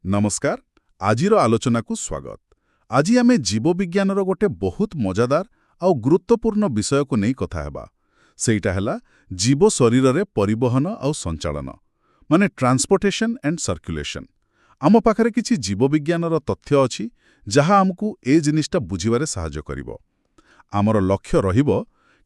ନମସ୍କାର, ଆଜିର ଆଲୋଚନାକୁ ସ୍ୱାଗତ। ଆଜି ଆମେ ଜୀବବିଜ୍ଞାନର ଗୋଟେ ବହୁତ ମଜାଦାର ଆଉ ଗୁରୁତ୍ୱପୂର୍ଣ୍ଣ ବିଷୟକୁ ନେଇ କଥା ହେବା। ସେଇଟା ହେଲା ଜୀବ ଶରୀରରେ ପରିବହନ ଆଉ ସଞ୍ଚାଳନ, ମାନେ ଟ୍ରାନ୍ସପୋର୍ଟେସନ ଆଣ୍ଡ ସର୍କ୍ୟୁଲେସନ। ଆମ ପାଖରେ କିଛି ଜୀବବିଜ୍ଞାନର ତଥ୍ୟ ଅଛି, ଯାହା ଆମକୁ ଏ ଜିନିଷଟା ବୁଝିବାରେ ସାହାଯ୍ୟ କରିବ। ଆମର ଲକ୍ଷ୍ୟ ରହିବ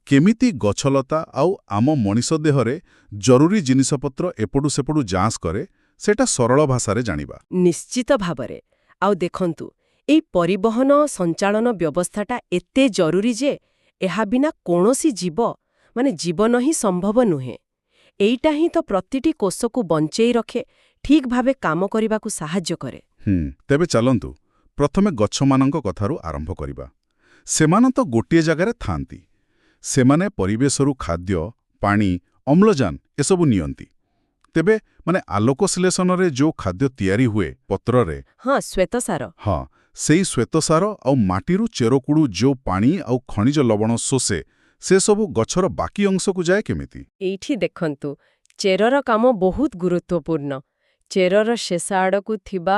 କେମିତି ଗଛଲତା ଆଉ ଆମ ମଣିଷ ଦେହରେ ଜରୁରୀ ଜିନିଷପତ୍ର ଏପଟୁ ସେପଟୁ ଯାଞ୍ଚ କରେ, ସେଇଟା ସରଳ ଭାଷାରେ ଜାଣିବା। ନିଶ୍ଚିତ ଭାବରେ। ଆଉ ଦେଖନ୍ତୁ, ଏଇ ପରିବହନ ସଞ୍ଚାଳନ ବ୍ୟବସ୍ଥାଟା ଏତେ ଜରୁରୀ ଯେ ଏହା ବିନା କୌଣସି ଜୀବ, ମାନେ ଜୀବନ ହିଁ ସମ୍ଭବ ନୁହେଁ। ଏଇଟା ହିଁ ତ ପ୍ରତିଟି କୋଷକୁ ବଞ୍ଚେଇ ରଖେ, ଠିକ୍ ଭାବେ କାମ କରିବାକୁ ସାହାଯ୍ୟ କରେ। ତେବେ ଚାଲନ୍ତୁ, ପ୍ରଥମେ ଗଛମାନଙ୍କ କଥାରୁ ଆରମ୍ଭ କରିବା। ସେମାନେ ତ ଗୋଟିଏ ଜାଗାରେ ଥାଆନ୍ତି। ସେମାନେ ପରିବେଶରୁ ଖାଦ୍ୟ, ପାଣି, ଅମ୍ଳଜାନ ଏସବୁ ନିଅନ୍ତି। ତେବେ ମାନେ ଆଲୋକ ଶ୍ଳେଷଣରେ ଯେଉଁ ଖାଦ୍ୟ ତିଆରି ହୁଏ ପତ୍ରରେ, ହଁ, ଶ୍ୱେତସାର। ହଁ, ସେଇ ଶ୍ୱେତସାର ଆଉ ମାଟିରୁ ଚେରକୁଳୁ ଯେଉଁ ପାଣି ଆଉ ଖଣିଜ ଲବଣ ଶୋଷେ, ସେସବୁ ଗଛର ବାକି ଅଂଶକୁ ଯାଏ କେମିତି? ଏଇଠି ଦେଖନ୍ତୁ, ଚେରର କାମ ବହୁତ ଗୁରୁତ୍ୱପୂର୍ଣ୍ଣ। ଚେରର ଶେଷ ଆଡ଼କୁ ଥିବା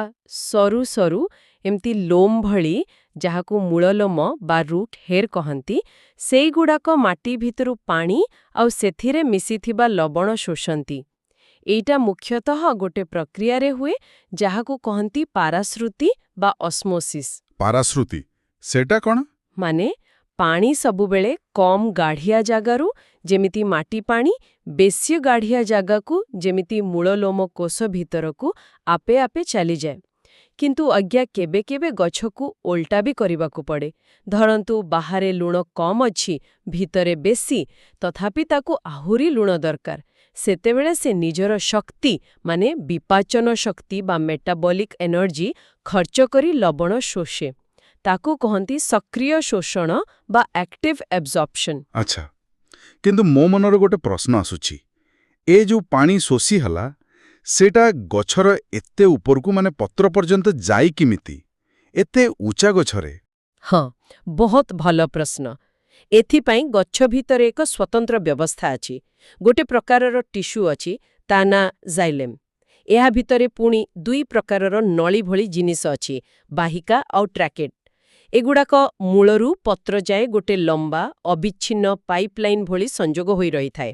ସରୁ ସରୁ ଏମିତି ଲୋମ ଭଳି, ଯାହାକୁ ମୂଳଲୋମ ବା ରୁଟ୍ ହେର୍ କହନ୍ତି, ସେଇଗୁଡ଼ାକ ମାଟି ଭିତରୁ ପାଣି ଆଉ ସେଥିରେ ମିଶିଥିବା ଲବଣ ଶୋଷନ୍ତି। ଏଇଟା ମୁଖ୍ୟତଃ ଗୋଟେ ପ୍ରକ୍ରିୟାରେ ହୁଏ, ଯାହାକୁ କହନ୍ତି ପାରାଶ୍ରୁତି ବା ଅସ୍ମୋସିସ୍। ପାରାଶ୍ରୁତି, ସେଟା କ'ଣ? ମାନେ ପାଣି ସବୁବେଳେ କମ୍ ଗାଢ଼ିଆ ଜାଗାରୁ, ଯେମିତି ମାଟି ପାଣି, ବେଶୀ ଗାଢ଼ିଆ ଜାଗାକୁ, ଯେମିତି ମୂଳଲୋମ କୋଷ ଭିତରକୁ ଆପେ ଆପେ ଚାଲିଯାଏ। କିନ୍ତୁ ଆଜ୍ଞା, କେବେ କେବେ ଗଛକୁ ଓଲଟା ବି କରିବାକୁ ପଡ଼େ। ଧରନ୍ତୁ ବାହାରେ ଲୁଣ କମ୍ ଅଛି, ଭିତରେ ବେଶୀ, ତଥାପି ତାକୁ ଆହୁରି ଲୁଣ ଦରକାର। ସେତେବେଳେ ସେ ନିଜର ଶକ୍ତି, ମାନେ ବିପାଚନ ଶକ୍ତି ବା ମେଟାବଲିକ୍ ଏନର୍ଜି ଖର୍ଚ୍ଚ କରି ଲବଣ ଶୋଷେ। ତାକୁ କହନ୍ତି ସକ୍ରିୟ ଶୋଷଣ ବା ଆକ୍ଟିଭ ଆବଜର୍ପସନ୍। ଆଚ୍ଛା, କିନ୍ତୁ ମୋ ମନରେ ଗୋଟେ ପ୍ରଶ୍ନ ଆସୁଛି। ଏ ଯୋଉ ପାଣି ଶୋଷି ହେଲା, ସେଇଟା ଗଛର ଏତେ ଉପରକୁ, ମାନେ ପତ୍ର ପର୍ଯ୍ୟନ୍ତ ଯାଇ କେମିତି, ଏତେ ଉଚ୍ଚା ଗଛରେ? ହଁ, ବହୁତ ଭଲ ପ୍ରଶ୍ନ। ଏଥିପାଇଁ ଗଛ ଭିତରେ ଏକ ସ୍ୱତନ୍ତ୍ର ବ୍ୟବସ୍ଥା ଅଛି। ଗୋଟେ ପ୍ରକାରର ଟିସ୍ୟୁ ଅଛି, ତା ନାଁ ଜାଇଲେମ୍। ଏହା ଭିତରେ ପୁଣି ଦୁଇ ପ୍ରକାରର ନଳୀ ଭଳି ଜିନିଷ ଅଛି, ବାହିକା ଆଉ ଟ୍ରାକେଡ୍। ଏଗୁଡ଼ାକ ମୂଳରୁ ପତ୍ର ଯାଏ ଗୋଟେ ଲମ୍ବା ଅବିଚ୍ଛିନ୍ନ ପାଇପଲାଇନ୍ ଭଳି ସଂଯୋଗ ହୋଇ ରହିଥାଏ।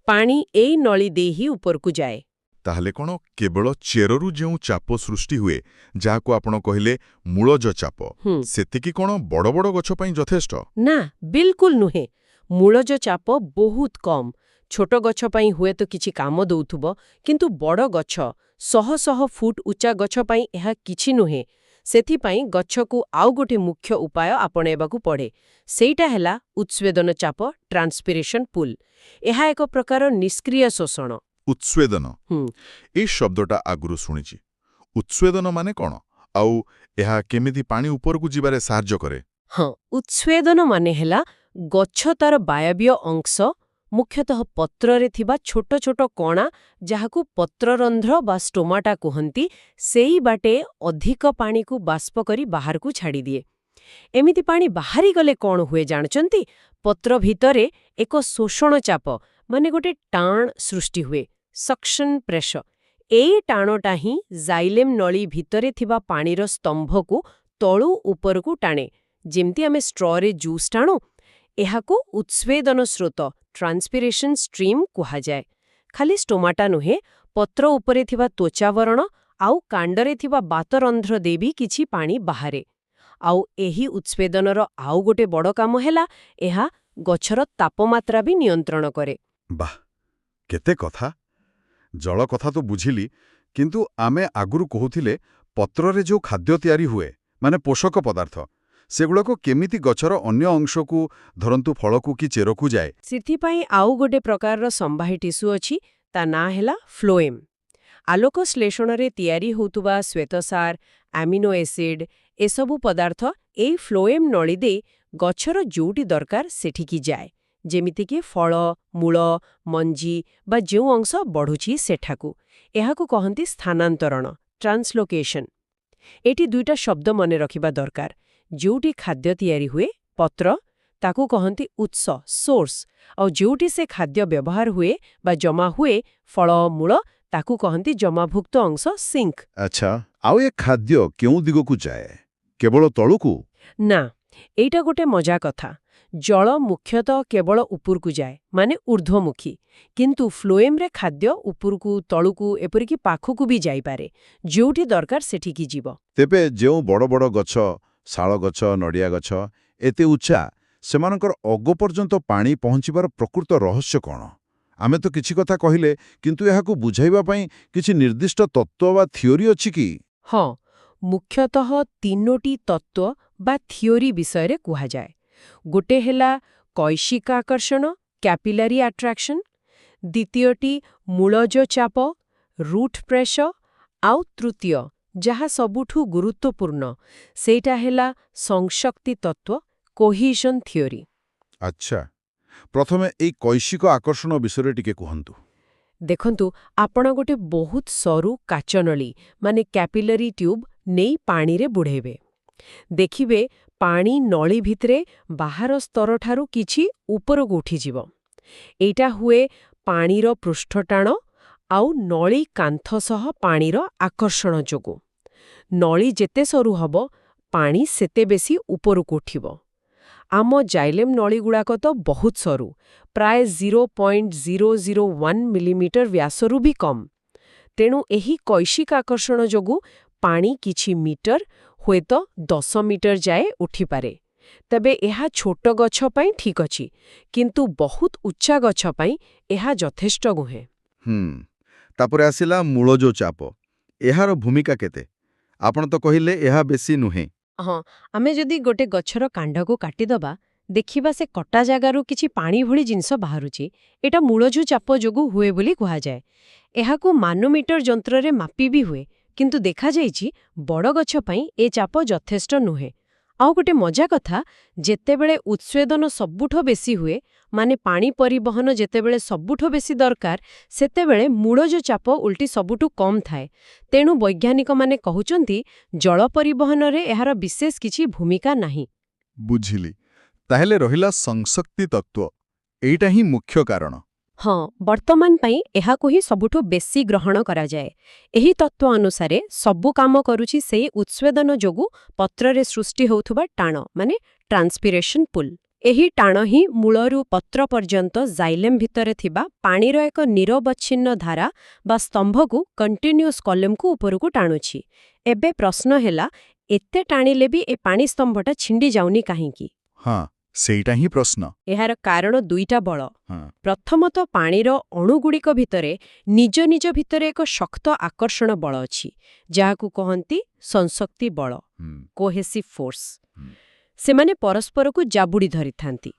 ପାଣି ଏଇ ନଳୀ ଦେଇ ହିଁ ଉପରକୁ ଯାଏ। ତାହେଲେ କ'ଣ କେବଳ ଚେରରୁ ଯେଉଁ ଚାପ ସୃଷ୍ଟି ହୁଏ, ଯାହାକୁ ଆପଣ କହିଲେ ମୂଳଜ ଚାପ, ସେତିକି କ'ଣ ବଡ଼ ବଡ଼ ଗଛ ପାଇଁ ଯଥେଷ୍ଟ? ନା, ବିଲକୁଲ ନୁହେଁ। ମୂଳଜ ଚାପ ବହୁତ କମ୍। ଛୋଟ ଗଛ ପାଇଁ ହୁଏତ କିଛି କାମ ଦଉଥିବ, କିନ୍ତୁ ବଡ଼ ଗଛ, ଶହ ଶହ ଫୁଟ ଉଚ୍ଚା ଗଛ ପାଇଁ ଏହା କିଛି ନୁହେଁ। ସେଥିପାଇଁ ଗଛକୁ ଆଉ ଗୋଟେ ମୁଖ୍ୟ ଉପାୟ ଆପଣେଇବାକୁ ପଡ଼େ। ସେଇଟା ହେଲା ଉତ୍ସ୍ୱେଦନ ଚାପ, ଟ୍ରାନ୍ସପିରେସନ ପୁଲ୍। ଏହା ଏକ ପ୍ରକାର ନିଷ୍କ୍ରିୟ ଶୋଷଣ। ଉତ୍ସ୍ୱେଦନ? ହୁଁ। ଏଇ ଶବ୍ଦଟା ଆଗରୁ ଶୁଣିଛି। ଉତ୍ସ୍ୱେଦନ ମାନେ କ'ଣ, ଆଉ ଏହା କେମିତି ପାଣି ଉପରକୁ ଯିବାରେ ସାହାଯ୍ୟ କରେ? ହଁ, ଉତ୍ସ୍ୱେଦନ ମାନେ ହେଲା ଗଛ ତାର ବାୟବୀୟ ଅଂଶ, ମୁଖ୍ୟତଃ ପତ୍ରରେ ଥିବା ଛୋଟ ଛୋଟ କଣା, ଯାହାକୁ ପତ୍ରରନ୍ଧ୍ର ବା ଷ୍ଟୋମାଟା କୁହନ୍ତି, ସେଇ ବାଟେ ଅଧିକ ପାଣିକୁ ବାଷ୍ପ କରି ବାହାରକୁ ଛାଡ଼ିଦିଏ। ଏମିତି ପାଣି ବାହାରିଗଲେ କ'ଣ ହୁଏ ଜାଣିଛନ୍ତି? ପତ୍ର ଭିତରେ ଏକ ଶୋଷଣ ଚାପ, ମାନେ ଗୋଟେ ଟାଣ ସୃଷ୍ଟି ହୁଏ, ସକ୍ସନ୍ ପ୍ରେସର। ଏଇ ଟାଣଟା ହିଁ ଜାଇଲେମ୍ ନଳୀ ଭିତରେ ଥିବା ପାଣିର ସ୍ତମ୍ଭକୁ ତଳୁ ଉପରକୁ ଟାଣେ, ଯେମିତି ଆମେ ଷ୍ଟ୍ରରେ ଜୁସ୍ ଟାଣୁ। ଏହାକୁ ଉତ୍ସ୍ୱେଦନ ସ୍ରୋତ, ଟ୍ରାନ୍ସପିରେସନ ଷ୍ଟ୍ରିମ୍ କୁହାଯାଏ। ଖାଲି ଷ୍ଟୋମାଟା ନୁହେଁ, ପତ୍ର ଉପରେ ଥିବା ତ୍ୱଚାବରଣ ଆଉ କାଣ୍ଡରେ ଥିବା ବାତରନ୍ଧ୍ର ଦେଇ ବି କିଛି ପାଣି ବାହାରେ। ଆଉ ଏହି ଉତ୍ସ୍ୱେଦନର ଆଉ ଗୋଟେ ବଡ଼ କାମ ହେଲା, ଏହା ଗଛର ତାପମାତ୍ରା ବି ନିୟନ୍ତ୍ରଣ କରେ। ବାଃ, କେତେ କଥା! ଜଳ କଥା ତ ବୁଝିଲି, କିନ୍ତୁ ଆମେ ଆଗରୁ କହୁଥିଲେ ପତ୍ରରେ ଯୋଉ ଖାଦ୍ୟ ତିଆରି ହୁଏ, ମାନେ ପୋଷକ ପଦାର୍ଥ, ସେଗୁଡ଼ାକ କେମିତି ଗଛର ଅନ୍ୟ ଅଂଶକୁ, ଧରନ୍ତୁ ଫଳକୁ କି ଚେରକୁ ଯାଏ? ସେଥିପାଇଁ ଆଉ ଗୋଟେ ପ୍ରକାରର ସମ୍ବାହୀ ଟିସ୍ୟୁ ଅଛି, ତା ନାଁ ହେଲା ଫ୍ଲୋଏମ୍। ଆଲୋକ ଶ୍ଳେଷଣରେ ତିଆରି ହେଉଥିବା ଶ୍ୱେତସାର, ଆମିନୋ ଏସିଡ୍ ଏସବୁ ପଦାର୍ଥ ଏଇ ଫ୍ଲୋଏମ୍ ନଳୀ ଦେଇ ଗଛର ଯୋଉଠି ଦରକାର ସେଠିକି ଯାଏ, ଯେମିତିକି ଫଳ, ମୂଳ, ମଞ୍ଜି ବା ଯେଉଁ ଅଂଶ ବଢ଼ୁଛି ସେଠାକୁ। ଏହାକୁ କହନ୍ତି ସ୍ଥାନାନ୍ତରଣ, ଟ୍ରାନ୍ସଲୋକେସନ। ଏଠି ଦୁଇଟା ଶବ୍ଦ ମନେ ରଖିବା ଦରକାର। ଯୋଉଠି ଖାଦ୍ୟ ତିଆରି ହୁଏ, ପତ୍ର, ତାକୁ କହନ୍ତି ଉତ୍ସ, ସୋର୍ସ, ଆଉ ଯୋଉଠି ସେ ଖାଦ୍ୟ ବ୍ୟବହାର ହୁଏ ବା ଜମା ହୁଏ, ଫଳ, ମୂଳ, ତାକୁ କହନ୍ତି ଜମାଭୁକ୍ତ ଅଂଶ ସିଙ୍କ୍। ଆଚ୍ଛା, ଆଉ ଏ ଖାଦ୍ୟ କେଉଁ ଦିଗକୁ ଯାଏ? କେବଳ ତଳକୁ? ନା, ଏଇଟା ଗୋଟେ ମଜା କଥା। ଜଳ ମୁଖ୍ୟତଃ କେବଳ ଉପରକୁ ଯାଏ, ମାନେ ଊର୍ଦ୍ଧ୍ୱମୁଖୀ। କିନ୍ତୁ ଫ୍ଲୋଏମ୍ରେ ଖାଦ୍ୟ ଉପରକୁ, ତଳକୁ, ଏପରିକି ପାଖକୁ ବି ଯାଇପାରେ। ଯୋଉଠି ଦରକାର ସେଠିକି ଯିବ। ତେବେ ଯେଉଁ ବଡ଼ ବଡ଼ ଗଛ, ଶାଳ ଗଛ, ନଡ଼ିଆ ଗଛ, ଏତେ ଉଚ୍ଚା, ସେମାନଙ୍କର ଅଗ ପର୍ଯ୍ୟନ୍ତ ପାଣି ପହଞ୍ଚିବାର ପ୍ରକୃତ ରହସ୍ୟ କ'ଣ? ଆମେ ତ କିଛି କଥା କହିଲେ, କିନ୍ତୁ ଏହାକୁ ବୁଝାଇବା ପାଇଁ କିଛି ନିର୍ଦ୍ଦିଷ୍ଟ ତତ୍ତ୍ୱ ବା ଥିଓରି ଅଛି କି? ହଁ, ମୁଖ୍ୟତଃ ତିନୋଟି ତତ୍ତ୍ୱ ବା ଥିଓରି ବିଷୟରେ କୁହାଯାଏ। ଗୋଟେ ହେଲା କୈଶିକ ଆକର୍ଷଣ, କ୍ୟାପିଲାରୀ ଆଟ୍ରାକ୍ସନ୍। ଦ୍ୱିତୀୟଟି ମୂଳଜ ଚାପ, ରୁଟ୍ ପ୍ରେସର। ଆଉ ତୃତୀୟ, ଯାହା ସବୁଠୁ ଗୁରୁତ୍ୱପୂର୍ଣ୍ଣ, ସେଇଟା ହେଲା ସଂସକ୍ତି ତତ୍ତ୍ୱ, କୋହିଜନ୍ ଥିଓରି। ଆଚ୍ଛା, ପ୍ରଥମେ ଏଇ କୈଶିକ ଆକର୍ଷଣ ବିଷୟରେ ଟିକେ କୁହନ୍ତୁ। ଦେଖନ୍ତୁ, ଆପଣ ଗୋଟେ ବହୁତ ସରୁ କାଚନଳୀ, ମାନେ କ୍ୟାପିଲାରୀ ଟ୍ୟୁବ୍ ନେଇ ପାଣିରେ ବୁଢ଼େଇବେ। ଦେଖିବେ ପାଣି ନଳୀ ଭିତରେ ବାହାର ସ୍ତରଠାରୁ କିଛି ଉପରକୁ ଉଠିଯିବ। ଏଇଟା ହୁଏ ପାଣିର ପୃଷ୍ଠଟାଣ ଆଉ ନଳୀ କାନ୍ଥ ସହ ପାଣିର ଆକର୍ଷଣ ଯୋଗୁଁ। ନଳୀ ଯେତେ ସରୁ ହବ, ପାଣି ସେତେ ବେଶୀ ଉପରକୁ ଉଠିବ। ଆମ ଜାଇଲେମ୍ ନଳୀଗୁଡ଼ାକ ତ ବହୁତ ସରୁ, ପ୍ରାୟ 0.001 ମିଲିମିଟର ବ୍ୟାସରୁ ବି କମ୍। ତେଣୁ ଏହି କୈଶିକ ଆକର୍ଷଣ ଯୋଗୁଁ ପାଣି କିଛି ମିଟର, ହୁଏତ 10 ମିଟର ଯାଏ ଉଠିପାରେ। ତେବେ ଏହା ଛୋଟ ଗଛ ପାଇଁ ଠିକ୍ ଅଛି, କିନ୍ତୁ ବହୁତ ଉଚ୍ଚା ଗଛ ପାଇଁ ଏହା ଯଥେଷ୍ଟ ନୁହେଁ। ତାପରେ ଆସିଲା ମୂଳଜ ଚାପ। ଏହାର ଭୂମିକା କେତେ? ଆପଣ ତ କହିଲେ ଏହା ବେଶୀ ନୁହେଁ। ହଁ, ଆମେ ଯଦି ଗୋଟେ ଗଛର କାଣ୍ଡକୁ କାଟିଦବା, ଦେଖିବା ସେ କଟା ଜାଗାରୁ କିଛି ପାଣି ଭଳି ଜିନିଷ ବାହାରୁଛି। ଏଇଟା ମୂଳଜ ଚାପ ଯୋଗୁଁ ହୁଏ ବୋଲି କୁହାଯାଏ। ଏହାକୁ ମାନୋମିଟର ଯନ୍ତ୍ରରେ ମାପି ବି ହୁଏ। କିନ୍ତୁ ଦେଖାଯାଇଛି ବଡ଼ ଗଛ ପାଇଁ ଏ ଚାପ ଯଥେଷ୍ଟ ନୁହେଁ। ଆଉ ଗୋଟେ ମଜା କଥା, ଯେତେବେଳେ ଉତ୍ସ୍ୱେଦନ ସବୁଠୁ ବେଶୀ ହୁଏ, ମାନେ ପାଣି ପରିବହନ ଯେତେବେଳେ ସବୁଠୁ ବେଶୀ ଦରକାର, ସେତେବେଳେ ମୂଳଜ ଚାପ ଉଲ୍ଟି ସବୁଠୁ କମ୍ ଥାଏ। ତେଣୁ ବୈଜ୍ଞାନିକମାନେ କହୁଛନ୍ତି ଜଳ ପରିବହନରେ ଏହାର ବିଶେଷ କିଛି ଭୂମିକା ନାହିଁ। ବୁଝିଲି। ତାହେଲେ ରହିଲା ସଂସକ୍ତି ତତ୍ତ୍ୱ। ଏଇଟା ହିଁ ମୁଖ୍ୟ କାରଣ। ହଁ, ବର୍ତ୍ତମାନ ପାଇଁ ଏହାକୁ ହିଁ ସବୁଠୁ ବେଶୀ ଗ୍ରହଣ କରାଯାଏ। ଏହି ତତ୍ତ୍ୱ ଅନୁସାରେ ସବୁ କାମ କରୁଛି ସେଇ ଉତ୍ସ୍ୱେଦନ ଯୋଗୁଁ ପତ୍ରରେ ସୃଷ୍ଟି ହେଉଥିବା ଟାଣ, ମାନେ ଟ୍ରାନ୍ସପିରେସନ୍ ପୁଲ୍। ଏହି ଟାଣ ହିଁ ମୂଳରୁ ପତ୍ର ପର୍ଯ୍ୟନ୍ତ ଜାଇଲେମ୍ ଭିତରେ ଥିବା ପାଣିର ଏକ ନିରବଚ୍ଛିନ୍ନ ଧାରା ବା ସ୍ତମ୍ଭକୁ, କଣ୍ଟିନ୍ୟୁଅସ୍ କଲମକୁ ଉପରକୁ ଟାଣୁଛି। ଏବେ ପ୍ରଶ୍ନ ହେଲା, ଏତେ ଟାଣିଲେ ବି ଏ ପାଣି ସ୍ତମ୍ଭଟା ଛିଣ୍ଡି ଯାଉନି କାହିଁକି? ହଁ, ସେଇଟା ହିଁ ପ୍ରଶ୍ନ। ଏହାର କାରଣ ଦୁଇଟା ବଳ। ପ୍ରଥମତଃ, ପାଣିର ଅଣୁଗୁଡ଼ିକ ଭିତରେ ନିଜ ନିଜ ଭିତରେ ଏକ ଶକ୍ତ ଆକର୍ଷଣ ବଳ ଅଛି, ଯାହାକୁ କହନ୍ତି ସଂସକ୍ତି ବଳ, କୋହେସିଭ୍ ଫୋର୍ସ। ସେମାନେ ପରସ୍ପରକୁ ଜାବୁଡ଼ି ଧରିଥାନ୍ତି।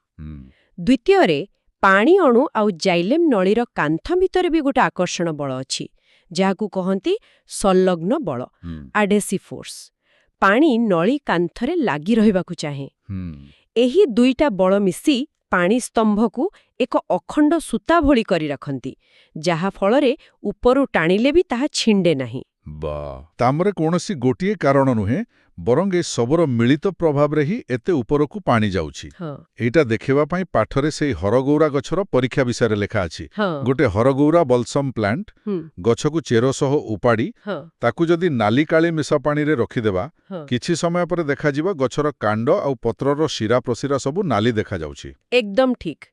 ଦ୍ୱିତୀୟରେ, ପାଣି ଅଣୁ ଆଉ ଜାଇଲେମ୍ ନଳୀର କାନ୍ଥ ଭିତରେ ବି ଗୋଟେ ଆକର୍ଷଣ ବଳ ଅଛି, ଯାହାକୁ କହନ୍ତି ସଂଲଗ୍ନ ବଳ, ଆଡେସିଭ୍ ଫୋର୍ସ। ପାଣି ନଳୀ କାନ୍ଥରେ ଲାଗି ରହିବାକୁ ଚାହେଁ। ଏହି ଦୁଇଟା ବଳ ମିଶି ପାଣି ସ୍ତମ୍ଭକୁ ଏକ ଅଖଣ୍ଡ ସୂତା ଭଳି କରି ରଖନ୍ତି, ଯାହା ଫଳରେ ଉପରୁ ଟାଣିଲେ ବି ତାହା ଛିଣ୍ଡେ ନାହିଁ। ବା, ତାମାନେ କୌଣସି ଗୋଟିଏ କାରଣ ନୁହେଁ, ବରଂ ଏ ସବୁର ମିଳିତ ପ୍ରଭାବରେ ହିଁ ଏତେ ଉପରକୁ ପାଣି ଯାଉଛି। ହଁ। ଏଇଟା ଦେଖିବା ପାଇଁ ପାଠରେ ସେଇ ହରଗୌରା ଗଛର ପରୀକ୍ଷା ବିଷୟରେ ଲେଖା ଅଛି। ଗୋଟେ ହରଗୌରା, ବଲସମ୍ ପ୍ଲାଣ୍ଟ, ଗଛକୁ ଚେର ସହ ଉପାଡ଼ି ତାକୁ ଯଦି ନାଲି କାଳି ମିଶା ପାଣିରେ ରଖିଦେବା, କିଛି ସମୟ ପରେ ଦେଖାଯିବ ଗଛର କାଣ୍ଡ ଆଉ ପତ୍ରର ଶିରା ପ୍ରଶିରା ସବୁ ନାଲି ଦେଖାଯାଉଛି। ଏକଦମ ଠିକ୍।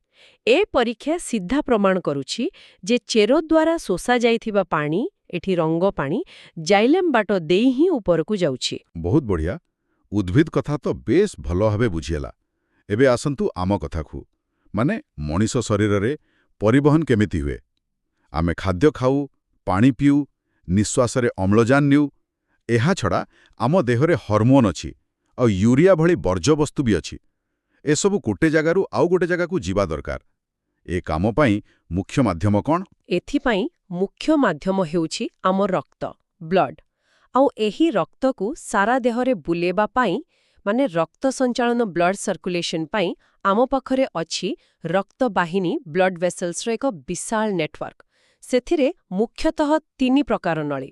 ଏ ପରୀକ୍ଷା ସିଧା ପ୍ରମାଣ କରୁଛି ଯେ ଚେର ଦ୍ୱାରା ଶୋଷା ଯାଇଥିବା ପାଣି, ଏଠି ରଙ୍ଗ ପାଣି, ଜାଇଲେମ୍ ବାଟ ଦେଇ ହିଁ ଉପରକୁ ଯାଉଛି। ବହୁତ ବଢ଼ିଆ। ଉଦ୍ଭିଦ କଥା ତ ବେଶ ଭଲ ଭାବେ ବୁଝିହେଲା। ଏବେ ଆସନ୍ତୁ ଆମ କଥାକୁ, ମାନେ ମଣିଷ ଶରୀରରେ ପରିବହନ କେମିତି ହୁଏ। ଆମେ ଖାଦ୍ୟ ଖାଉ, ପାଣି ପିଉ, ନିଶ୍ୱାସରେ ଅମ୍ଳଜାନ ନେଉ। ଏହା ଛଡ଼ା ଆମ ଦେହରେ ହରମୋନ୍ ଅଛି ଆଉ ୟୁରିଆ ଭଳି ବର୍ଜ୍ୟବସ୍ତୁ ବି ଅଛି। ଏସବୁ ଗୋଟେ ଜାଗାରୁ ଆଉ ଗୋଟେ ଜାଗାକୁ ଯିବା ଦରକାର। ଏ କାମ ପାଇଁ ମୁଖ୍ୟ ମାଧ୍ୟମ କ'ଣ? ଏଥିପାଇଁ ମୁଖ୍ୟ ମାଧ୍ୟମ ହେଉଛି ଆମ ରକ୍ତ, ବ୍ଲଡ୍। ଆଉ ଏହି ରକ୍ତକୁ ସାରା ଦେହରେ ବୁଲେଇବା ପାଇଁ, ମାନେ ରକ୍ତ ସଞ୍ଚାଳନ, ବ୍ଲଡ୍ ସର୍କୁଲେସନ ପାଇଁ ଆମ ପାଖରେ ଅଛି ରକ୍ତବାହିନୀ, ବ୍ଲଡ୍ ଭେସଲ୍ସର ଏକ ବିଶାଳ ନେଟୱାର୍କ। ସେଥିରେ ମୁଖ୍ୟତଃ ତିନି ପ୍ରକାର ନଳୀ: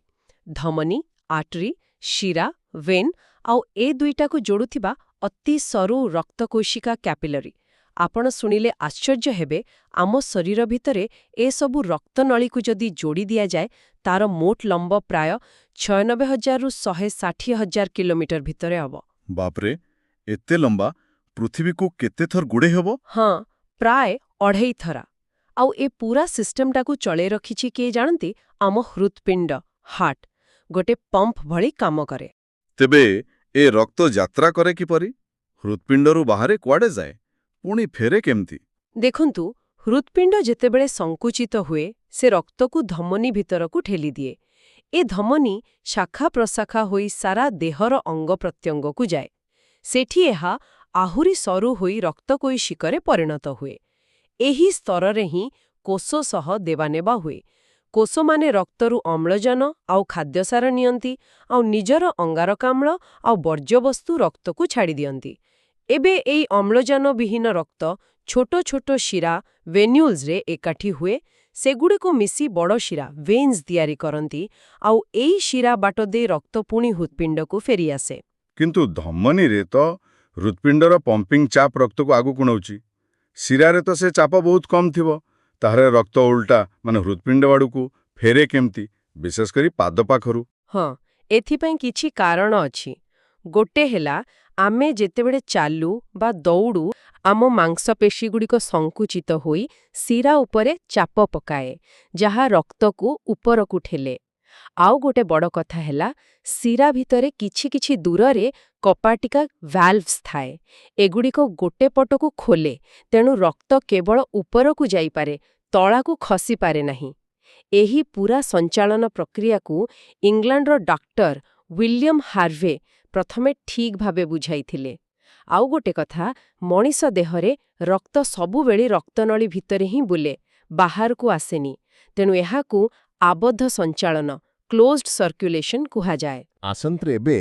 ଧମନୀ, ଆର୍ଟରୀ, ଶିରା, ଭେନ୍, ଆଉ ଏ ଦୁଇଟାକୁ ଯୋଡୁଥିବା ଅତି ସରୁ ରକ୍ତକୋଶିକା, କ୍ୟାପିଲରୀ। ଆପଣ ଶୁଣିଲେ ଆଶ୍ଚର୍ଯ୍ୟ ହେବେ, ଆମ ଶରୀର ଭିତରେ ଏସବୁ ରକ୍ତନଳୀକୁ ଯଦି ଯୋଡ଼ି ଦିଆଯାଏ, ତାର ମୋଟ ଲମ୍ବ ପ୍ରାୟ 96,000ରୁ 160,000 କିଲୋମିଟର ଭିତରେ ହେବ। ବାପରେ, ଏତେ ଲମ୍ବା! ପୃଥିବୀକୁ କେତେ ଥର ଗୁଡ଼େଇ ହେବ? ହଁ, ପ୍ରାୟ ଅଢ଼େଇ ଥର। ଆଉ ଏ ପୁରା ସିଷ୍ଟମଟାକୁ ଚଳେଇ ରଖିଛି କିଏ ଜାଣନ୍ତି? ଆମ ହୃତ୍ପିଣ୍ଡ, ହାର୍ଟ, ଗୋଟେ ପମ୍ପ ଭଳି କାମ କରେ। ତେବେ ଏ ରକ୍ତ ଯାତ୍ରା କରେ କିପରି? ହୃତ୍ପିଣ୍ଡରୁ ବାହାରେ କୁଆଡ଼େ ଯାଏ, ପୁଣି ଫେରେ କେମିତି? ଦେଖନ୍ତୁ, ହୃତ୍ପିଣ୍ଡ ଯେତେବେଳେ ସଂକୁଚିତ ହୁଏ, ସେ ରକ୍ତକୁ ଧମନୀ ଭିତରକୁ ଠେଲିଦିଏ। ଏ ଧମନୀ ଶାଖା ପ୍ରଶାଖା ହୋଇ ସାରା ଦେହର ଅଙ୍ଗ ପ୍ରତ୍ୟଙ୍ଗକୁ ଯାଏ। ସେଠି ଏହା ଆହୁରି ସରୁ ହୋଇ ରକ୍ତକୋଷିକାରେ ପରିଣତ ହୁଏ। ଏହି ସ୍ତରରେ ହିଁ କୋଷ ସହ ଦେବାନେବା ହୁଏ। କୋଷମାନେ ରକ୍ତରୁ ଅମ୍ଳଜାନ ଆଉ ଖାଦ୍ୟସାର ନିଅନ୍ତି ଆଉ ନିଜର ଅଙ୍ଗାରକାମ୍ଳ ଆଉ ବର୍ଜ୍ୟବସ୍ତୁ ରକ୍ତକୁ ଛାଡ଼ିଦିଅନ୍ତି। ଏବେ ଏଇ ଅମ୍ଳଜାନ ବିହୀନ ରକ୍ତ ଛୋଟ ଛୋଟ ଶିରା, ଭେନ୍ୟୁଲ୍ସରେ ଏକାଠି ହୁଏ। ସେଗୁଡ଼ିକୁ ମିଶି ବଡ଼ ଶିରା, ଭେନ୍ସ ତିଆରି କରନ୍ତି ଆଉ ଏଇ ଶିରା ବାଟ ଦେଇ ରକ୍ତ ପୁଣି ହୃତ୍ପିଣ୍ଡକୁ ଫେରିଆସେ। କିନ୍ତୁ ଧମନୀରେ ତ ହୃତ୍ପିଣ୍ଡର ପମ୍ପିଂ ଚାପ ରକ୍ତକୁ ଆଗକୁ ନେଉଛି। ଶିରାରେ ତ ସେ ଚାପ ବହୁତ କମ୍ ଥିବ। ତାହେଲେ ରକ୍ତ ଉଲ୍ଟା, ମାନେ ହୃତ୍ପିଣ୍ଡ ଆଡ଼କୁ ଫେରେ କେମିତି, ବିଶେଷ କରି ପାଦ ପାଖରୁ? ହଁ, ଏଥିପାଇଁ କିଛି କାରଣ ଅଛି। ଗୋଟେ ହେଲା, ଆମେ ଯେତେବେଳେ ଚାଲୁ ବା ଦୌଡୁ, ଆମ ମାଂସପେଶୀଗୁଡ଼ିକ ସଂକୁଚିତ ହୋଇ ଶିରା ଉପରେ ଚାପ ପକାଏ, ଯାହା ରକ୍ତକୁ ଉପରକୁ ଠେଲେ। ଆଉ ଗୋଟେ ବଡ଼ କଥା ହେଲା, ଶିରା ଭିତରେ କିଛି କିଛି ଦୂରରେ କପାଟିକା, ଭାଲ୍ଭସ୍ ଥାଏ। ଏଗୁଡ଼ିକ ଗୋଟେ ପଟକୁ ଖୋଲେ, ତେଣୁ ରକ୍ତ କେବଳ ଉପରକୁ ଯାଇପାରେ, ତଳକୁ ଖସିପାରେ ନାହିଁ। ଏହି ପୁରା ସଞ୍ଚାଳନ ପ୍ରକ୍ରିୟାକୁ ଇଂଲଣ୍ଡର ଡାକ୍ତର ୱିଲିୟମ ହାର୍ଭେ ପ୍ରଥମେ ଠିକ୍ ଭାବେ ବୁଝାଇଥିଲେ। ଆଉ ଗୋଟେ କଥା, ମଣିଷ ଦେହରେ ରକ୍ତ ସବୁବେଳେ ରକ୍ତନଳୀ ଭିତରେ ହିଁ ବୁଲେ, ବାହାରକୁ ଆସେନି। ତେଣୁ ଏହାକୁ ଆବଦ୍ଧ ସଞ୍ଚାଳନ, କ୍ଲୋଜ୍ଡ ସର୍କ୍ୟୁଲେସନ କୁହାଯାଏ। ଆସନ୍ତୁ ଏବେ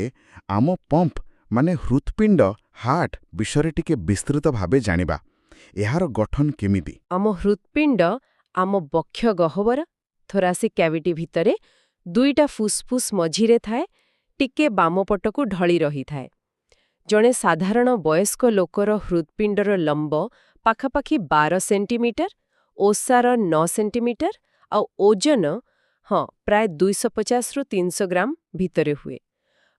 ଆମ ପମ୍ପ, ମାନେ ହୃତ୍ପିଣ୍ଡ, ହାର୍ଟ ବିଷୟରେ ଟିକେ ବିସ୍ତୃତ ଭାବେ ଜାଣିବା। ଏହାର ଗଠନ କେମିତି? ଆମ ହୃତ୍ପିଣ୍ଡ ଆମ ବକ୍ଷ ଗହ୍ୱର, ଥୋରାସିକ୍ କ୍ୟାଭିଟି ଭିତରେ ଦୁଇଟା ଫୁସ୍ଫୁସ୍ ମଝିରେ ଥାଏ, ଟିକେ ବାମ ପଟକୁ ଢଳି ରହିଥାଏ। ଜଣେ ସାଧାରଣ ବୟସ୍କ ଲୋକର ହୃତ୍ପିଣ୍ଡର ଲମ୍ବ ପାଖାପାଖି 12 ସେଣ୍ଟିମିଟର, ଓସାର 9 ସେଣ୍ଟିମିଟର ଆଉ ଓଜନ ପ୍ରାୟ 250ରୁ 300 ଗ୍ରାମ ଭିତରେ ହୁଏ।